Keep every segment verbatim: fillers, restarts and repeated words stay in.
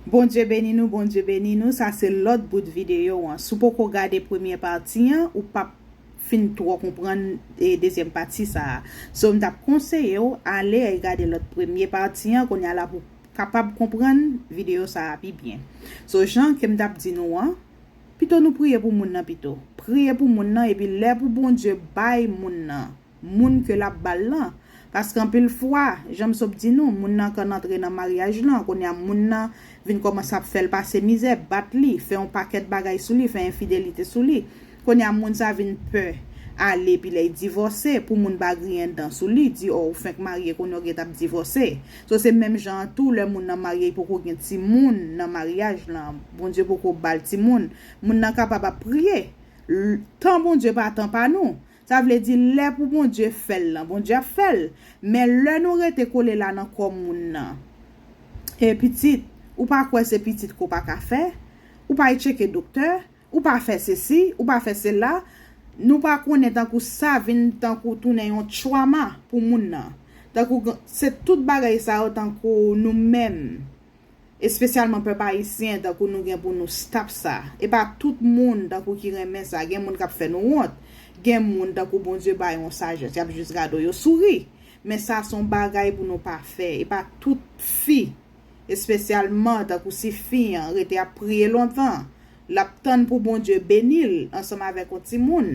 Bondye beni nou, Bondye beni nou. Sa se lòt bout videyo an. Si w poko gade premye pati an, ou p ap fin twò konprann e dezyèm pati sa a. So, m t ap konseye w ale e gade lòt premye pati an, kounye a la pou w kapab konprann videyo sa a pi byen. So, jan ke m t ap di nou an, pito nou priye pou moun nan pito. Priye pou moun nan, epi lè pou Bondye bay moun nan, moun ke l ap ba l lan. Paske anpil fwa, jan m sot di nou, moun nan konn antre nan maryaj lan, kounye a moun nan vin kòmanse ap fè l pase mizè, bat li, fè yon pakèt bagay sou li, fè enfidelite sou li. Kounye a moun sa vin pè ale, epi lè l divòse, pou moun pa griyen dan sou li, di, "O, ou fenk marye, kounye a w gentan ap divòse." So, se menm jan an tou, lè moun nan marye, li poko gen timoun nan maryaj lan, Bondye poko ba l timoun, moun nan kapab ap priye. L-, tan Bondye pa tan pa nou. Sa vle di lè pou Bondye fè l lan, Bondye ap fè l. Men lè nou rete kole la nan kò moun nan, e pitit, ou pa kwè se pitit ke w pa ka fè, ou pa al tcheke doktè, ou pa fè sesi, ou pa fè sela, nou pa konnen tankou sa vin tankou tounen yon trauma pou moun nan. Tankou g-, se tout bagay sa yo tankou nou menm, espesyalman pèp ayisyen, tankou nou gen pou nou stop sa. E pa tout moun tankou ki renmen sa. Gen moun k ap fè nou wont. Gen moun tankou Bondye ba yo yon sajès, y ap jis gade w, yo souri. Men sa se yon bagay pou nou pa fè. E pa tout fi, espesyalman tankou si fi an rete ap priye lontan, l ap tann pou Bondye beni l ansanm avèk yon timoun.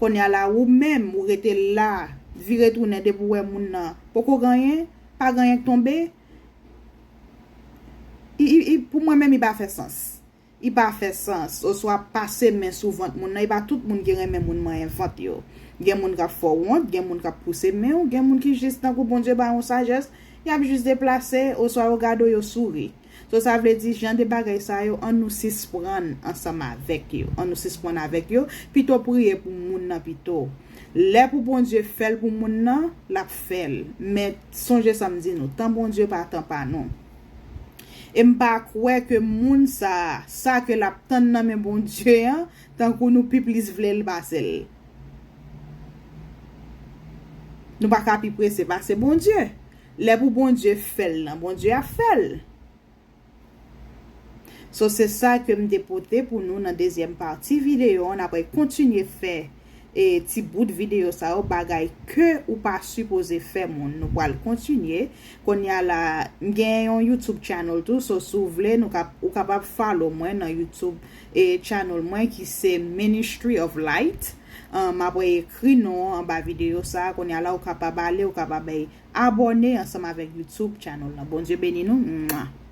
Kounye a la, ou menm, ou rete la, vire tounen, depi w wè moun nan poko gen anyen, pa gen anyen k tonbe, i, i, i, pou mwen menm, i pa fè sans. I pa fè sans. Oswa pase men sou vant moun nan. I pa tout moun ki renmen moun manyen vant yo. Gen moun k ap fè w wont, gen moun k ap pouse men w, gen moun ki jis tankou Bondye ba yon sajès, y ap jis deplase, oswa yo gade w, yo souri. So, sa vle di, jan de bagay sa yo, ann nou sisprann ansanm avèk yo. Ann nou sisprann avèk yo, pito priye pou moun nan pito. Lè pou Bondye fè l pou moun nan, l ap fè l. Men sonje sa m di nou, tan Bondye pa tan pa nou. E m pa kwè ke moun sa a, sa ke l ap tann nan men Bondye an, tankou nou pi plis vle l pase l. Nou pa ka pi prese pase Bondye. Lè pou Bondye fè l lan, Bondye ap fè l. So, se sa ke m te pote pou nou nan dezyèm pati videyo an. N ap kontinye fè e ti bout videyo sa yo, bagay ke ou pa sipoze fè moun. Nou pral kontinye. Kounye a la, m gen yon YouTube channel tou, so si w vle, nou kap-, ou kapab follow mwen nan YouTube e channel mwen ki se Ministry of Light. An, m ap ekri non anba videyo sa a. Kounye a la, ou kapab ale, ou kapab, e, abòne ansanm avèk YouTube channel lan. Bondye beni nou. Mwa.